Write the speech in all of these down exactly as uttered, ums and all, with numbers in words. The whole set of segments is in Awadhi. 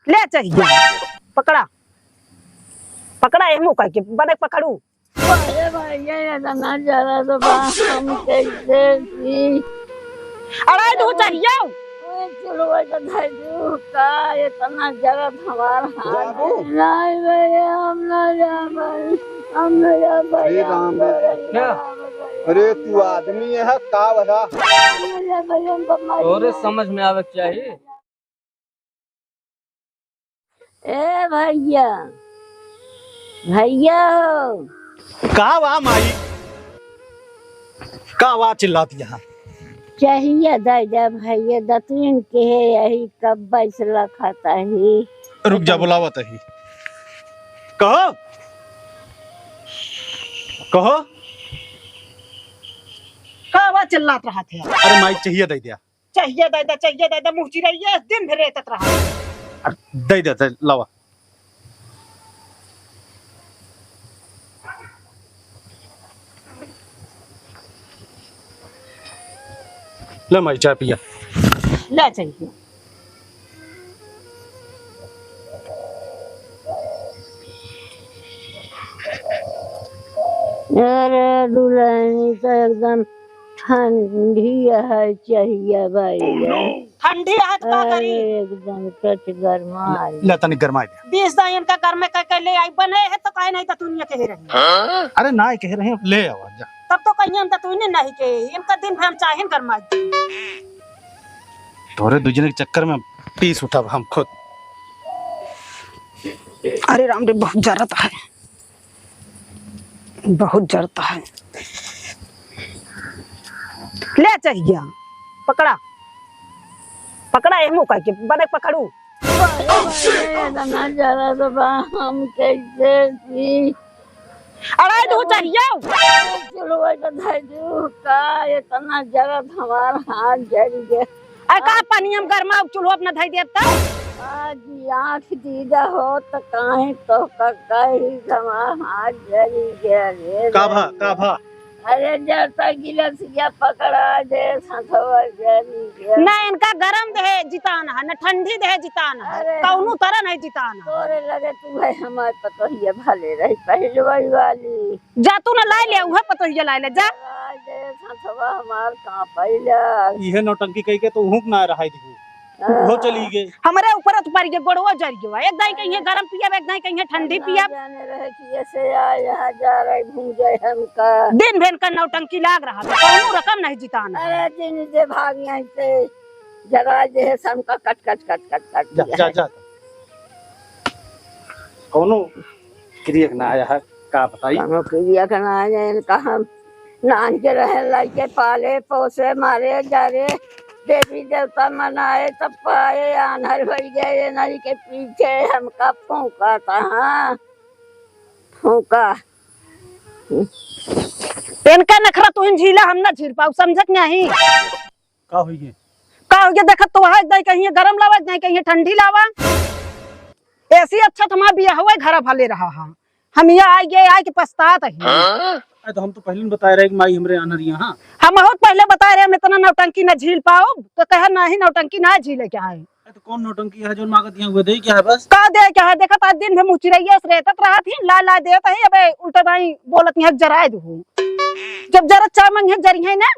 ले चाहिए। पकड़ा, पकड़ा, एहमू कह के बने पकड़ू। अरे भैया, ये इतना जरा तो बा, हम कैसे जी? अरे, तू चलियो। ओए, चलो, भाई, तो धर दू का, इतना जरा हमार हाथ। बाबू। नहीं भैया, हम ना जा पाई, हम ना जा पाई, अरे राम रे। क्या? अरे, तू आदमी है, का वहा? हम ना जा पाई, हम तो मर तोरे गए। समझ में आवे के चाहिए। ए भैया, भैया हो। का वा माई? का वा चिल्लात यहाँ? चाहिए दे दे भैया, दतुइन के है यही कब बैसला खाता ही। रुक जा, बुलावत ही। कहो, कहो। का वा चिल्लात रहत है? अरे माई, चाहिए दे दिया। चाहिए दादा, चाहिए दादा, मुँह चिराइए, दिन भर रेतत रहा। अरे, दे दे, दे, लावा। ले माई, चाय पिया। ले चाहिए। अरे दुल्हनी तो एकदम ठंडी है, चाहिए भाई। Oh, no! ठंडी है तो का अरे करी? एकदम टच गरमा आई। ले तनी गरमाई दे। बीस दा इनका घर में कह के ले आई, बने है तो काहे नहीं तो दुनिया कहे रही। हाँ? अरे ना कहे रहे, ले आवा जा। तब तो कहिए हम तो तूने नहीं कहे, इनका दिन भर हम चाहे गरमाई। तोरे दू जने के चक्कर में पीस उठब हम खुद। अरे राम रे, बहुत जरत है। बहुत जरता है। ले चाहिए, पकड़ा, पकड़ा, एहमू कह के बने पकड़ू। अरे भाई, इतना जरा तो बा, हम कैसे जी? अरे, तू चलियो। चलो, भाई, तो धर दू का, इतना जरा हमार हाथ जल गया। अरे का पानी हम गरमा चूल्हो अपना धई देब त? आज आँख दीदा हो त काहे तो का कही गमा हाथ जरी गया रे का भा, का भा? अरे जब तक गिलसिया पकड़ा दे, सथवा जरी गया। ना इनका गरम देहे जितान है, ना ठंडी देहे जितान है। अरे कौनो तरह नहीं जितान है। तोरे लगे तू है हमार पतोहिया भले रही पहलवाई वाली। जा तू ना लाए ले, उहे पतोहिया लाए ले, जा। आज दे सथवा हमार कांपैला। इहे नौटंकी कह के तो उहुक ना रहाई दिहु। हाँ। उहो चली गए। हमरे ऊपर तो पड़ गए, गोड़वा जर गयो। एक दाई कहिए गरम पियब, एक दाई कहिए ठंडी ना पियब। जाने रहे कि ऐसे आ, यहाँ जा रहे, घूम जाए हमका। दिन भर का नौटंकी लाग रहा था, कौनो रकम नहीं जिताना। अरे दिन जे भाग नहीं से जरा जे है सबका कट, कट, कट, कट, कट जा, दिया जा, है। जा। कौनो क्रियक ना आया है, का बताई? कौनो क्रियक ना आया, इनका हम नान के रहे, लइके पाले, पोसे, मारे, जरे, देवी देवता मनाए, तब पाए, आन्हर होइ गए, ये नहीं के पीछे हमका फूंका था, हाँ, फूंका। इनका नखरा तुहिन झीला, हम ना झील पाऊ, समझत नहीं। का होई गे? का होई गे? देखत तो है, एक दाई कहिए गरम लावा, एक दाई कहिए ठंडी लावा। ऐसी अच्छा तो हमारा बियाह हुआ घर भले रहा हा। हम यहाँ आए गए, आए के पछतात है। अरे तो हम तो पहले ही बताए रहे कि माई हमरे आनर यहाँ। हम बहुत पहले बताए रहे, हम इतना नौटंकी ना झील पाओ, तो कहे नहीं नौटंकी ना झीले क्या है। अरे तो कौन नौटंकी है जो मांगत यहाँ हुए दे क्या है बस? का दे क्या है? देखत आज दिन भर मुँह चिरैया से रेतत रहत ही, ला ला देत ही, अबे उल्टा दाई बोलत यहाँ जराए दो। जब जरत चाह मंगे जरी है ना,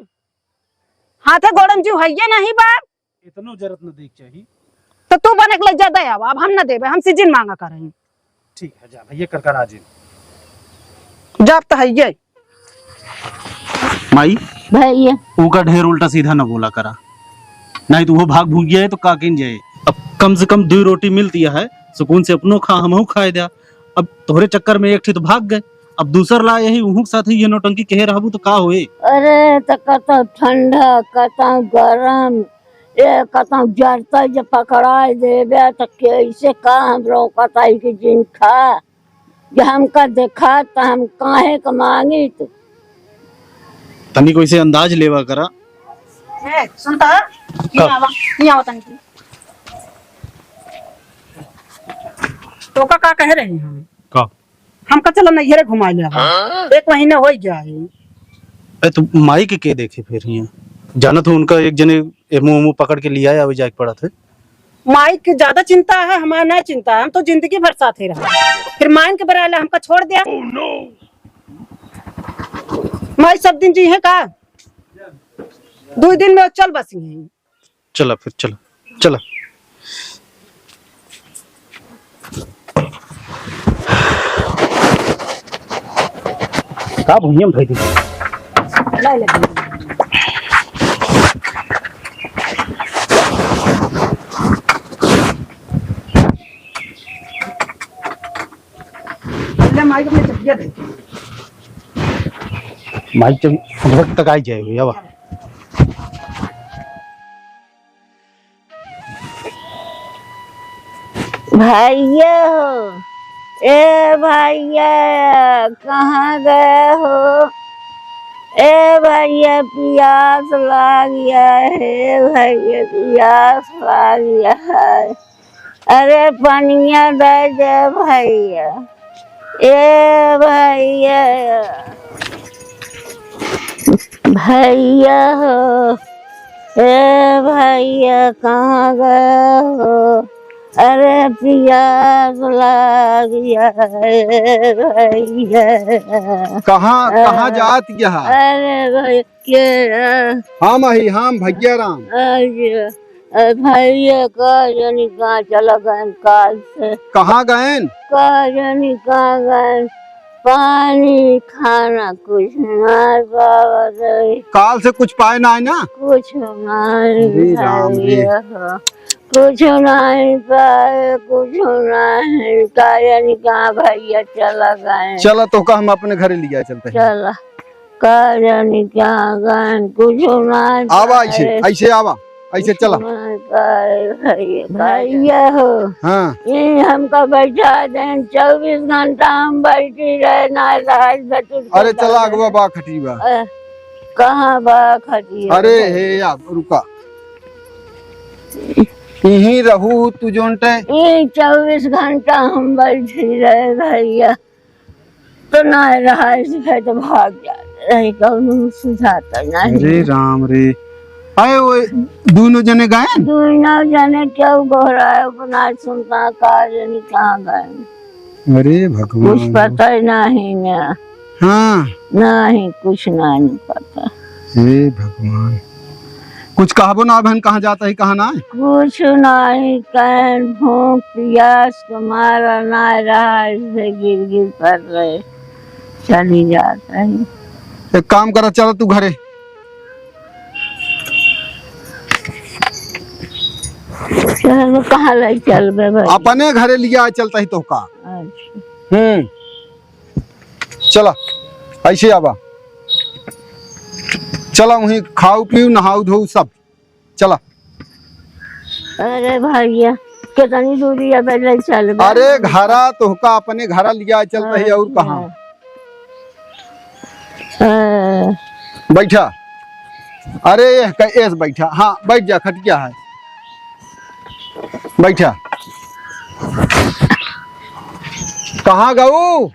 हाथे गोड़न जीव हइये नहीं बा। इतनो जरत न देख चाही। तो तू बने के ले जा दे आवा, अब हम न देबे, हम सीजन मांगा करें। ठीक है, जा भैया, कर कर आ जे। जाब तो हइये। माई, भैया। ओका ढेर उल्टा सीधा न बोला करा, नहीं तो वो भाग भूग जाए तो का किन जाए। अब कम से कम दो रोटी मिलती है, सुकून से अपनो खा, हमहू खाए द्या। अब तोहरे चक्कर में एक ठी तो भाग गए, अब दूसर ला यही उहू के साथ ही ये नौटंकी कहे रहबू तो का होए? अरे, त कतौ ठंडा, कतौ गरम, ए, कतौ जरता जे पकड़ाए देबे, त कैसे का हम रोकत आई कि जिन खा, जे हमका देखा, त हम काहे क मांगित? तनी कोई से अंदाज लेवा करा। ए, सुनता? का? यहाँ आवा, यहाँ आवा तनी। तोका का कहे रही हम? का? हमका चला नैहरे घुमाए ले आवा। हाँ? एक महीना होइ गया है। ए, तो माई के के देखे फिर हियाँ? जानत हो उनका एक जने एमओ एमओ पकड़ के लियाए आवे जाए के पड़त है। माई के ज्यादा चिंता है, हमार ना चिंता है, हम तो जिंदगी भर साथे रहा। फिर माइन के बराला हमका छोड़ दिया। माई सब दिन जी है का? दो दिन में चल बसी है। चला फिर, चला, चला। का भुइयां में धइ दी। ले माइक में चबिया दे। माइक जब उधर तक आई जाए भैया, वाह। भैया हो, ए भैया, कहाँ गए हो? ए भैया, पियास लाग गया है, भैया, पियास लाग गया है। अरे पनिया दे दे भैया, ए भैया, भैया हो, ए भैया कहाँ गए हो? अरे पियास लाग गया है भैया। कहाँ, कहाँ जात गया? अरे भैया, के, हाँ माही, हाँ भैया राम। अरे, अरे भैया, का जानी कहाँ चला गए काल से। कहाँ गए? का जानी कहाँ गए। पानी, खाना कुछ ना पावत है। काल से कुछ पाए ना है ना? कुछ ना है अरे राम रे। भैया। कुछ नहीं पाए, कुछ नहीं। का जानी कहाँ भैया चला गए। चला तो का हम अपने घरे लिया चलते हैं। चला। का जानी कहाँ गए, कुछ नहीं आवा, ऐसे, पाए। ऐसे आवा, ऐसे कुछ चला। नहीं पाए भैया, का जानी। भैया हो। हाँ। ये हमका बैठा दें, चउबीस घंटा हम बैठी रहे, ना राज बतुर के अरे चला, दादा। अगवा बा खटिया। अ, कहाँ बा खटिया? अरे हे, आप रुका। यहीं रहू तू जोन टे। ई चउबीस घंटा हम बैठी रहे भैया, तो ना रहा, इसे तो भाग जाते रहे, कौनो सुझाता नहीं। अरे राम रे, आए वो दोनों जने गए? दोनों जने क्यों गोहराए, अपना सुनता का जानी कहाँ गए। अरे भगवान। कुछ पता ही नहीं ना। हाँ। नहीं, कुछ नहीं पता। हे भगवान, कुछ कहबो ना बहन, कहाँ जाता है, कहाँ ना है? कुछ नहीं, कहीं भूख प्यास के मारा ना रहा, ऐसे गिर गिर पड़ रहे, चली जाता है। एक काम करा, चल तू घरे। चल, कहाँ ले चलबे भाई? अपने घरे लिया चलता ही तो का। अच्छा। हम्म। चला, ऐसे आवा। चला, वहीं खाऊ पीऊ, नहाऊ धोऊ सब। चला। अरे भैया, कितनी दूरी है, पहले चल बे। अरे, घरा तोहका अपने घरा लिया चलता है, और कहाँ? हाँ। बैठा। अरे, ये का-, एस बैठा। हाँ, बैठ जा, खटिया है। बैठा। कहाँ गऊ?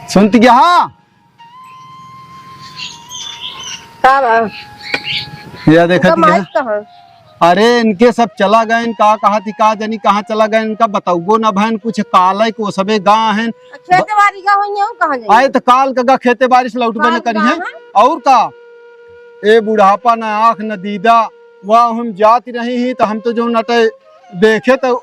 सुनती क्या? हाँ। का बा? या देखत उनका क्या? माइक कहाँ? अरे, इनके सब चला गए, इनका कहा थी, का जानी कहाँ चला गए, इनका बताउबो ना भैन, कुछ काले को सबे गा हैं। आ, खेते बारी का होइए, वो कहाँ जाइए? आए तो काल का गा खेते बारी से लौटबे न काल करी का हैं। है? और का? ए बुढ़ापा न आँख न दीदा, वह हम जात रही ही तो हम तो जो नटे देखे तो,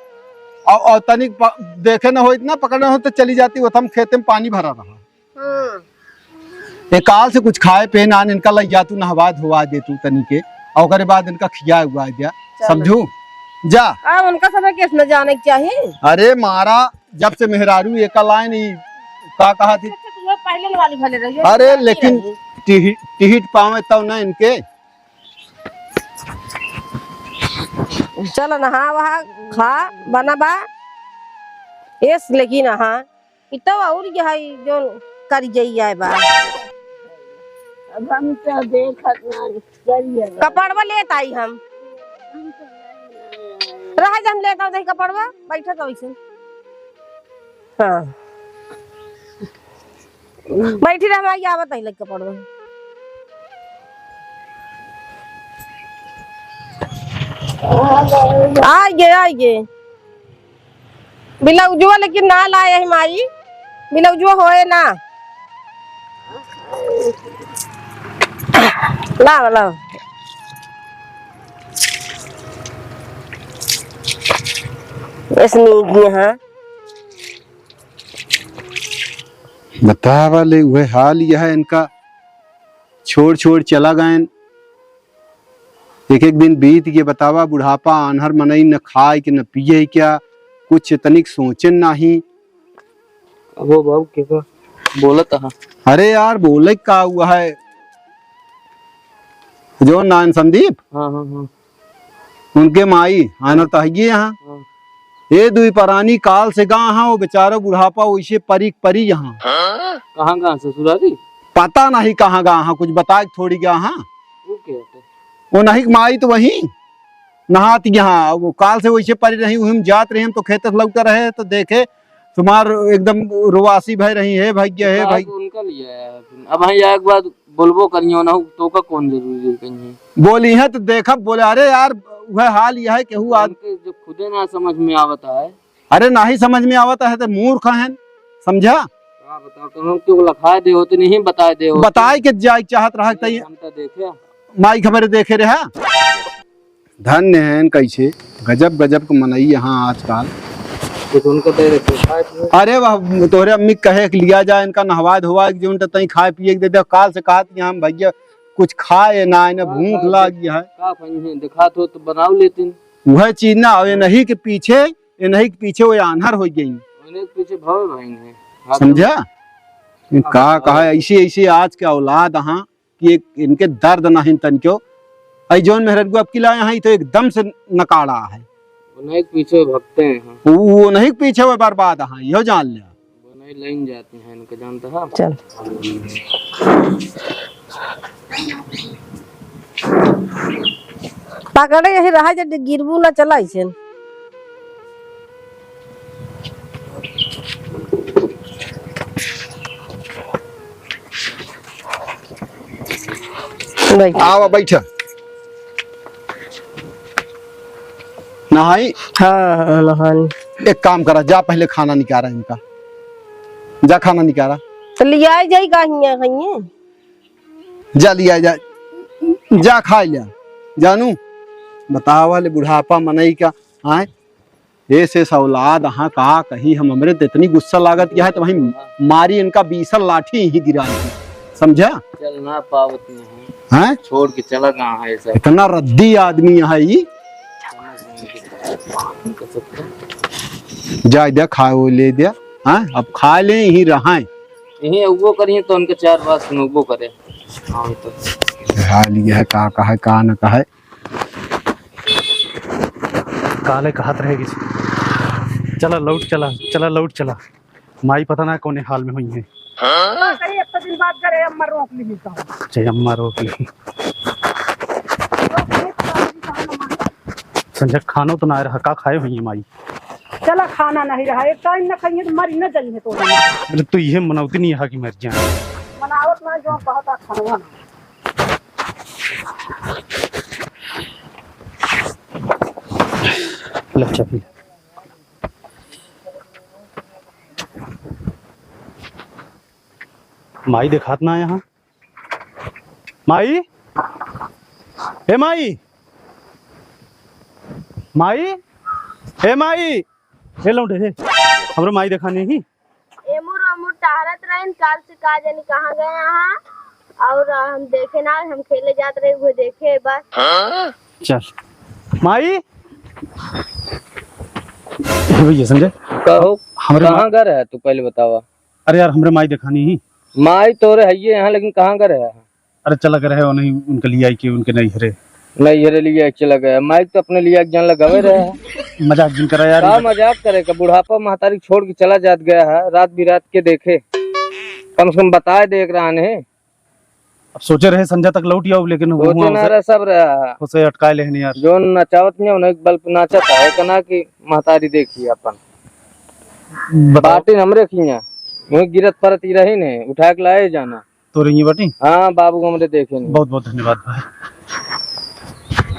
और, और तनिक प-, देखे न होइत ना, पकड़े हो तो चली जाती, वो तो हम खेते में पानी भरा रहा। हम्म। ए काल से कुछ खाए पे ना, इनका लग जा तू, नहवा धोवा दे तू तनी के, और ओकरे बाद इनका खिया हुआ दिया, चलो। समझू? जा। आ, उनका सब केस न जाने के चाहिए। अरे मारा, जब से मेहरारू एका लाइन ई का कहा थी? अच्छा, तुम्हें पहले वाली भले रही, अरे बाकी लेकिन रही। टिहि-, टिहिट पावे तब ना इनके। चल नहा वहा, खा, बना बा। एस लेकिन हाँ, ई तो और यह है जो कर जाई आए बा। अब हम तो देखत ना करिए। कपड़वा लेत आई हम। रह जा, हम लेत आऊ दही कपड़वा, बैठा तो वैसे। हाँ। बैठी रह, हम आई आवत आई लग कपड़वा। आइगे, आइगे। बिलाउजुआ लेकिन ना लाए है माई, बिलाउजुआ होए ना। लाओ, लाओ। ऐसे नहीं किए हैं। बतावा ले, उहे हाल यह है इनका, छोड़ छोड़ चला गएन। एक एक दिन बीत के बतावा, बुढ़ापा, आन्हर मनई, न खाए के न पिए क्या, कुछ तनिक सोचेन नाही। अब वो बाबू के का बोलत हा? अरे यार, बोले का हुआ है, जो नान संदीप, हाँ, हाँ, हाँ। उनके माई आन्हर तहगी यहाँ। हाँ। ये दुई परानी काल से गा हाँ, वो बेचारा बुढ़ापा वैसे परी परी यहाँ। कहाँ गा ससुरारी? पता नहीं कहाँ गा हाँ, कुछ बताए थोड़ी गा हाँ। वो क्या होता है? वो नहीं माई तो वहीं नहात यहाँ, वो काल से वैसे परी रही, वहीं जात रही, हम तो खेत से लौट रहे तो देखे तुम्हार एकदम रोवासी भय रही है, भाग्य है भाई। उनका लिया है। अब भाई एक बार बोलबो करियो ना, तो का कौन जरूरी है कहीं? बोली है तो देखब, बोले, "अरे यार, वह हाल यह है, केहू आज।" उनके जो खुदे ना समझ में आवता है। अरे, नाही समझ में आवता है तो मूर्ख हैं, समझा? का बताओ, कहूँ क्यों लखाए दे होते, नहीं बताए दे होते। बताए के जाए चाहत रहा, ये तई हम तो देखे। माई खबर देखे रहा। धन्य हैं कैसे, गजब गजब के मनई यहाँ आजकल। कुछ उनको दे देते, खाए पिए। अरे वाह, तोहरे अम्मी कहे के लिया जाए, इनका नहवाए धोवाए के, जो उनका तई खाए पिए के दे दे। काल से कहत कि हम भैया कुछ खाए ना, इन्हें हाँ, भूख हाँ, लाग गया है। का खाई है, दिखात हो तो बनाओ लेते। वह चीज ना, ये नहीं के पीछे, ये नहीं के पीछे वो आन्हर हो गई। उन्हें के पीछे भावे भाई हैं। हाँ, समझा? तो ये का कहा, ऐसे, ऐसे आज के औलाद हाँ, कि एक इनके दर्द नाहीं तनिको। आई जौन मेहररुआ अब की लाए हैं, ई तो एकदम से नकाड़ा है। वो नहीं पीछे भगते हैं। वो, वो नहीं पीछे वो बर्बाद हैं, यो जान लिया। वो नहीं लाइन जाती हैं इनके, जानता है? चल। पकड़े यही रहा, जब गिरबू ना चला इसे। बैठ। आवा, बैठ। नहाई? हाँ, हाँ, नहाई। एक काम करा, जा पहले खाना निकारा इनका। जा खाना निकारा। तो लियाए जाई का हियाँ, हियाँ? जा लिया जा, जा खाए लिया। जानू, बतावा ले बुढ़ापा मनई का, आए? ऐसे ऐसे औलाद, हाँ, का कही हम, हमरे तो इतनी गुस्सा लागत यह है, तो वहीं मारी इनका बीसल लाठी यहीं गिरा दी, समझा? चल ना पावत नहीं है। हैं? छोड़ के चला गया है सब। इतना रद्दी आदमी है ई। जा दे, खाए वो ले दे। हाँ, अब खा ले, यहीं रहाए। यहीं उगो करिए तो उनके चार बात सुनबो करे। हाँ, तो। हाल यह का कहे, का न कहे। काले कहत रहे कि चला लौट चला, चला लौट चला। माई पता ना कौने हाल में हुई है। हाँ? कहीं एक दिन बाद करे अम्मा रोक ली का। अच्छा, अम्मा रोक ली। संजय खानो तो ना रहा, का खाए हुई है माई? चला खाना नहीं रहा, एक टाइम ना खाइए तो मरी ना जाइए तो। अरे तो ये मनौती नहीं है कि मर जाए। मनावत ना जो बहुत आ खाना। ले, चाबी ले। माई देखात ना यहाँ। माई, ए माई, माई, ए माई, ए लौंडे, हे, हमरो माई देखानी ही। एमुर ओमुर टहरत रहिन, काल से का जानी कहाँ गए हाँ, और हम देखे ना, हम खेले जात रहे, वो देखे बस। चल, माई। हे भैया संजय, कहो, हमरे कहाँ माई घर है, तू पहले बतावा। अरे यार, हमरे माई देखानी ही। माई तोरे हइये यहाँ, लेकिन कहाँ घर है? अरे चला गए रहे, उन्हीं, उनके लिए आई के उनके नैहरे। नैहरे लिए आई चला गया। माई तो अपने लिए एक जन लगावे रहे है। मजाक जिन करा यार। का मजाक करे का? बुढ़ापा महतारी छोड़ के चला जात गया है, रात बिरात के देखे। कम से कम बताए दे एक रहन है। अब सोचे रहे संजय तक लौट आओ, लेकिन वो सोचे ना हमसे, रहे, सब रहा है। उसे अटकाए लेहनी यार। जोन नचावत नहीं, उन्हें एक बल्ब नाचत है, कहना कि महतारी देखी अपन। बताओ। बाटिन हमरे खिया, वहीं गिरत परत ही रही ने, उठा के लाए जाना। तो रही बाटी? हाँ, बाबू हमरे देखे नहीं। बहुत बहुत धन्यवाद भाई।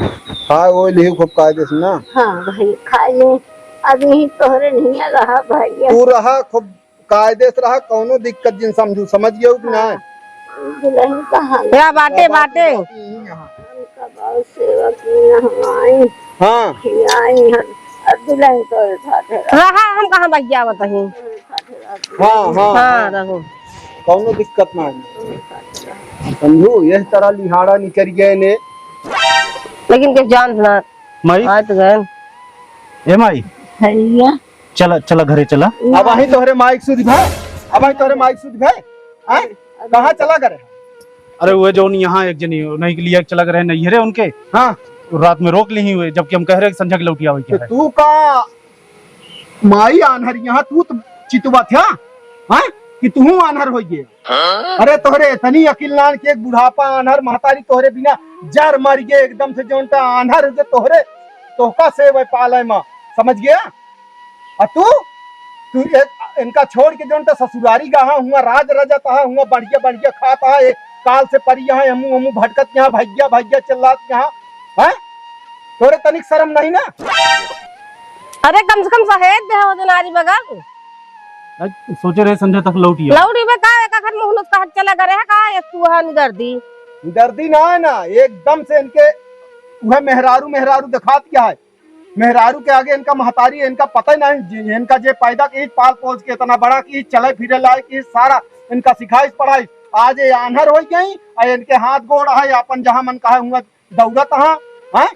खा वो लिही खूब कायदे से ना। हाँ भाई, खा ले। अब यही तोहरे नहीं रहा भैया। तू रहा खूब कायदे से रहा, कौनो दिक्कत जिन समझू, समझ गयो कि ना? दुल्हन कहाँ? या बाटे, बाटे। हमका बहुत सेवा की ना हमारी। हाँ। खियाई हम। अब दुल्हन तोरे साथ है। रहा, हम कहाँ बहियावत ही। हाँ, हाँ, हाँ, हाँ। रहो। कौनो दिक्कत ना है। समझू, यह तरह लिहाड़ा निकल गए ने। लेकिन के जान ना। माई। आ तो गए। ए माई। भैया। चला, चला घरे चला। अब वहीं तोहरे माइक सुध भाई, अब वहीं तोहरे माइक सुध भाई। हैं? कहाँ चला करे? अरे वो जो यहाँ एक जनी नहीं के लिए चला करे नहीं है रे उनके। हाँ। रात में रोक ली हुए, जबकि हम कह रहे कि संझा के लौटिया हुई तो क्या है? तू का माई आन्हर यहाँ तू तो चितुआ था, हाँ? कि तू आन्हर हो गया? अरे तोहरे इतनी अकिल नान के एक बुढ़ापा आन्हर महतारी तोहरे बिना जर मर गए एकदम से जोन ता आन्हर हो गए तोहरे तोहका से वह पाले माँ समझ गया? आ तू तू एक इनका छोड़ के जोन ता ससुरारी गहा हुआ राज रजा तहा हुआ बढ़िया बढ़िया खाता है काल से परी यहाँ हमू हमू भटकत यहाँ भैया भैया चिल्लात यहाँ हैं? तोरे तनिक शर्म नहीं ना? अरे कम से कम सहेज दे हो नारी बगल। आज सोचे रहे संझा तक लौट आया। लौट इबे का एक आखर मुहनुत कहत चला करे है का एक तू है निदर्दी। निदर्दी ना है ना एकदम से इनके वह मेहरारू मेहरारू दिखात क्या है? मेहरारू के आगे इनका महतारी इनका पता ही नहीं जि- इनका जे पैदा की पाल पोस के इतना बड़ा की चले फिरे लायक की सारा इनका सिखाइश पढ़ाइश। आज ये आन्हर हो गई और इनके हाथ गोड़ है अपन जहाँ मन कहा हुआ दौड़त हा, हैं?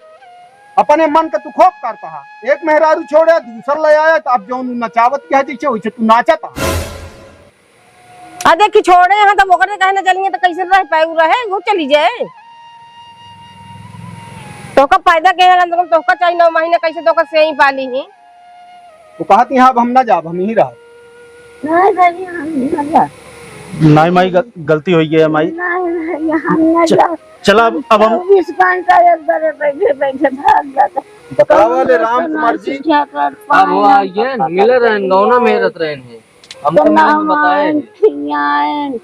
अपने मन के तू खूब करत हा। एक मेहरारू छोड़े, दूसर ले आया, तो अब जौन नचावत के है, जैसे वैसे तू नाचत हा। आ देखी छोड़े हैं, तब ओकरे कहने चलिए तो कैसे रह पाए, उ रहे, वो चली जाए। तोका पैदा के है, अंदर तोका चाहिए नौ महीने, कैसे तोका से ही पाली ही। वो कहत यहाँ, "अब हम ना जाब, हम यहीं रहब।" नहीं भैया, हम ना जाब। नहीं माई, गल-, गलती हो गई है माई। नहीं भैया, हम ना च-, जाब। चला, अब, अब हम चौबीस घंटा एक बारे बैठे, बैठे भाग जाता। बतावा ले राम कुमार जी। अब वो आइए, मिले रहन, गौना में रहत रहन है। हमको तो नाम बताए। खियाएन,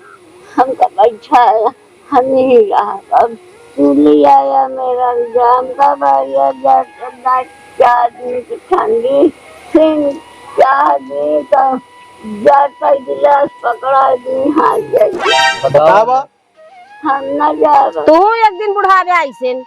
हमका बैठाया, हम यहीं रहा। अब तू ले आया मेरा जान का भैया, जा, जा, चार दिन की ठंडी, फिर चार दिन का जाता गिलास पकड़ा दी, हाथ जाइए। बतावा। हम ना जाब। तू एक दिन बुढ़ावे आइसेन।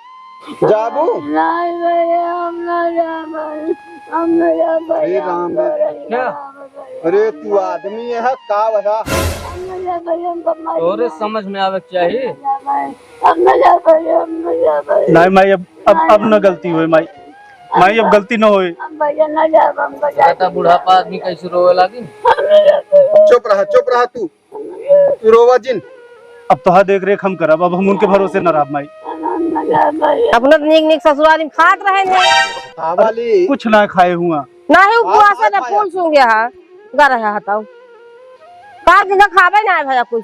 जाबू? नहीं भैया, हम ना जाब। हम ना जाब अरे भैया, राम हम रे। तो रही क्या? जाब भैया। अरे तू आदमी है का वजह? हम ना जाब भैया, हमको मार तोरे दिया। समझ में आवे के चाहिए। हम ना जाब भैया, हम ना जाब भैया। नहीं माई, अब, अब, अब न गलती होए माई। माई, अब गलती न होए। हम भैया ना जाब, हमको जाब। बुढ़ापा आदमी कैसे रोवे लागी? हम ना जाब भैया। चुप रहा, चुप रहा तू। तू रोवा जिन। अब तोहार देख रेख हम करब, अब हम उनके भरोसे न रहब माई। अपना तो नीक नीक ससुरारी में खात रहे हैं। हाँ वाली। कुछ ना खाए हुआ। ना ही उपवास है, ना फूल सूंघ यहाँ। गा रहा हताऊ। पाँच दिन का खाबे ना है भैया कुछ।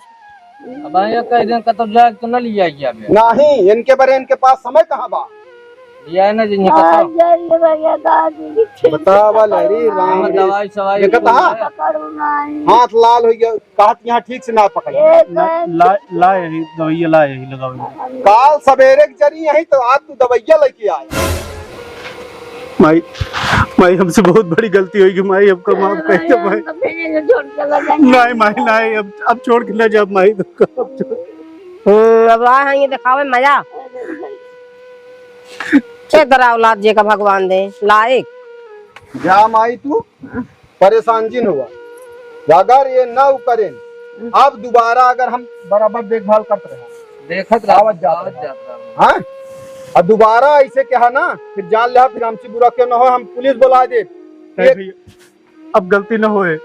अब आइए कह दें कतौ जाए तो न लिया गया बे। नहीं, इनके बरे इनके पास समय कहाँ बा? लिया है ना जिन्हें कतौ। बतावा ले रे राम रे। दवाई सवाई ये कतौ कुल है। हाथ लाल हो गया। कहत यहाँ ठीक से ना पकड़े। ए, ना, ला, ला यही, दवाइया ला यही, लगाओ यही। काल सवेरे के जरी यही तो आज तू दवाइया लेके आए। माई, माई, हमसे बहुत बड़ी गलती होई गई, माई, हमका माफ कर दे, माई। हम तो फिर इन्हें छोड़ के चला जाएंगे। नहीं, माई, नहीं, अब, अब छोड़ के ना जा, माई, तुमको अब छोड़। हम्म, अब आए हैं ये दिखावे मजा। ए, तेरा औलाद जे का भगवान दे, लायक। जा माई तू। परेशान जिन हुआ। अगर ये ना उ करें, अब दोबारा अगर हम बराबर देखभाल करत रहे। देखत रहा, आवत जात आवत रहा। जात रहा। हाँ? और दोबारा ऐसे कहा ना, फिर जान लिहा, फिर हमसे बुरा क्यों ना हो, हम पुलिस बुला दे। नहीं एक भैया, अब गलती ना होए,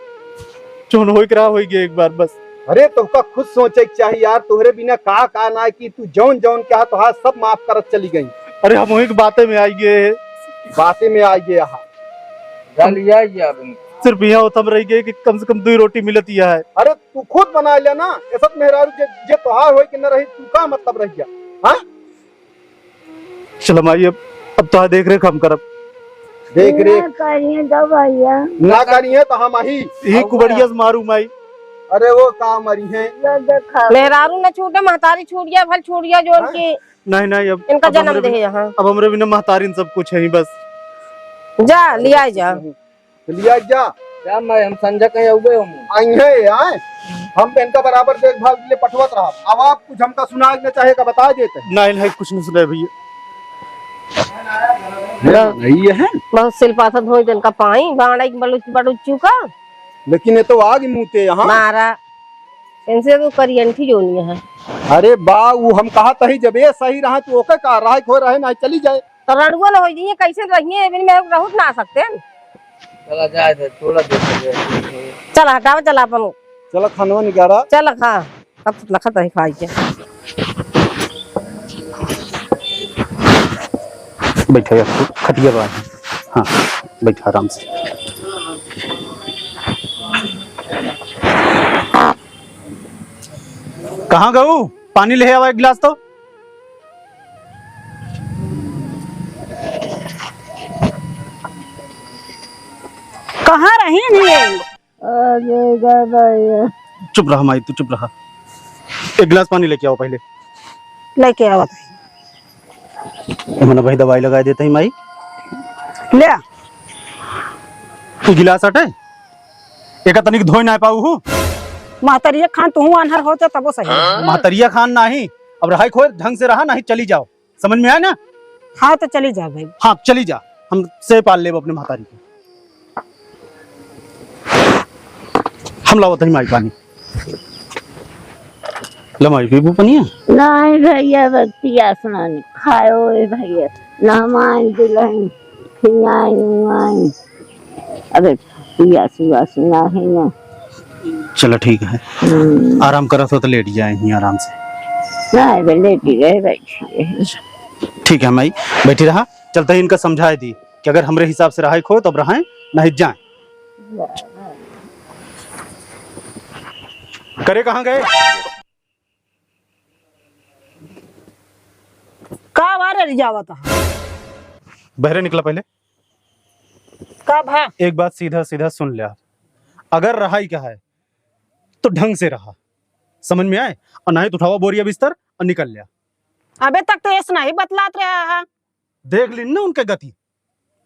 जौन होई के रहा, होई गया एक बार बस। अरे, तोहका खुद सोचे के चाही यार, तोहरे बिना का, का ना कि तू जौन, जौन कहा, तोहार सब माफ करत चली गई। अरे, हम वही के बातें में आई गए हैं। बातें में आई गए, हाँ। जा लिया ही अब इनको। सिर्फ यहाँ उतम रह गए कि कम से कम दो ही रोटी मिलत ही है। अरे तू खुद बना ले ना, ऐसा मेहरारू जे, जे तोहार होई कि न रही, तू का मतलब रह गया? हाँ? चल माई, अब, अब तोहार देख रेख हम करब। देख रेख। ना करिए तो भैया। ना करिए तो हम ही। यही कुबड़िया से मारू माई। अरे वो का मरी है? ये देखा। मेहरारू न छूटे, महतारी छूट गया, भल छूट गया, जो हाँ? उनकी नहीं, नहीं, अब, इनका अब जन्म हमरे दे बिन-, यहाँ। अब हमरे बिना महतारिन सब कुछ है ही बस। जा, लिया जा। तो लिया जा। जा, मैं, हम संझा कहीं अउबे हम। आई है, आए। हम तो इनका बराबर देखभाल के लिए पठवत रहा। अब आप कुछ हमका सुनाए न चाहे का बता देते। नहीं, नहीं, कुछ नहीं सुनाए भैया। नहीं, नहीं, ये है। बहुत सिल पाथत होई, इनका पाई, बाड़ा एक बड़ू, बड़ू चुका। लेकिन ये तो आग मुँहते यहाँ। मारा। इनसे तो करियंठी जोनी है। अरे बा, वो हम कहा तही जब ये सही रहा तो ओके का रहा, खो रहे ना चली जाए। तो रड़ुआ न हो जाइए, कैसे रहिए, इवन में रहूत ना सकते हैं। चला जाए तो टोला देख ले। चला हटाओ, चला अपन। चला खानवा निकारा। चला खा, अब तो लखत है खाई के। बैठा यार, खटिया बा। हाँ, बैठा आराम से। कहाँ गऊ? पानी ले आवा एक गिलास तो। कहाँ रही नहीं? अरे दादा ये। चुप रहा माई, तू चुप रहा। एक गिलास पानी लेके आओ पहले। लेके आओ। मना भाई दवाई लगा देते ही माई। ले आ। ई गिलास हटे? एका तनिक धोए ना पाऊ हूँ। महतरिया खान तू आन्हर होते तबो सही। महतरिया खान नाही, अब रहाई खोए ढंग से रहा, नहीं चली जाओ। समझ में आया ना? हाँ, तो चली जा भाई। हाँ, चली जा, हम से पाल लेब अपने महतारी के। हम लावत हई माई पानी। ले माई, पीबू पनिया? नहीं भैया, बस पियास ना खायो ए भैया, ना माई दुलही खियाई माई। अबे पियास उयास ना है ना। चलो ठीक है। हम्म। आराम करत हो तो लेट जाए यहीं आराम से। ना, अबे लेटी रहे, बैठी रहे। ठीक है माई, बैठी रहा। चलते ही इनका समझाए दी कि अगर हमरे हिसाब से रहाई खोए तब रहाए, नहीं जाए। करे कहाँ गए? का बारे रिझावत हा? बहरे निकला पहले। का भा? एक बात सीधा सीधा सुन ल्या, अगर रहाई का है तो ढंग से रहा, समझ में आए, और नहीं तो उठावा बोरिया बिस्तर और निकल ल्या। अबे तक तो ऐसा नहीं बतलात रहा है। देख ली ना उनके गति।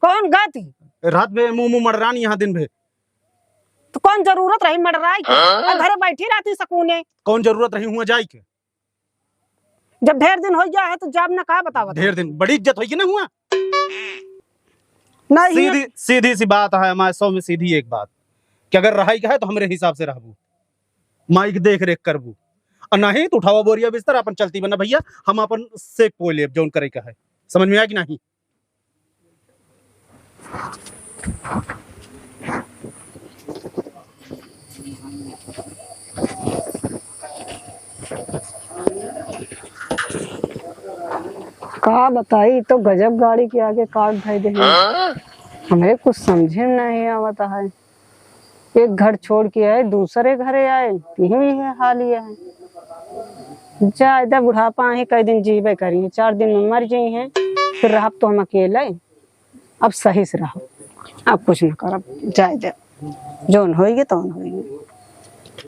कौन गति? रात में मुंह मुंह मड़रान यहाँ दिन भे। तो कौन जरूरत रही मड़राई के? हाँ? और घरे बैठी रहती सकूने। कौन जरूरत रही हुआ जाई के? जब ढेर दिन हो गया है तो जाब ना का बतावत? ढेर दिन, बड़ी इज्जत होगी ना हुआ। नहीं। सीधी, सीधी सी बात है हमारे सौ में सीधी एक बात कि अगर रहाई का है तो हमरे हिसाब से रहबू, माई के देख रेख करबू, और नहीं तो उठावा बोरिया बिस्तर अपन चलती बना भैया, हम अपन से कोई लेब जौन करे का है, समझ में आया कि नहीं? का बताई, तो गजब गाड़ी के आगे काट धई दे। हाँ? हमरे कुछ समझे में नहीं आवत है। एक घर छोड़ के आए, दूसरे घरे आए, तिही भी है हाल ये है। जाए दे, बुढ़ापा ही कई दिन जीवे करी, चार दिन में मर जाई हैं, फिर रहब तो हम अकेले। अब सही से रहो, अब कुछ न करब, जाए दे, जौन होइगे तौन होइगे।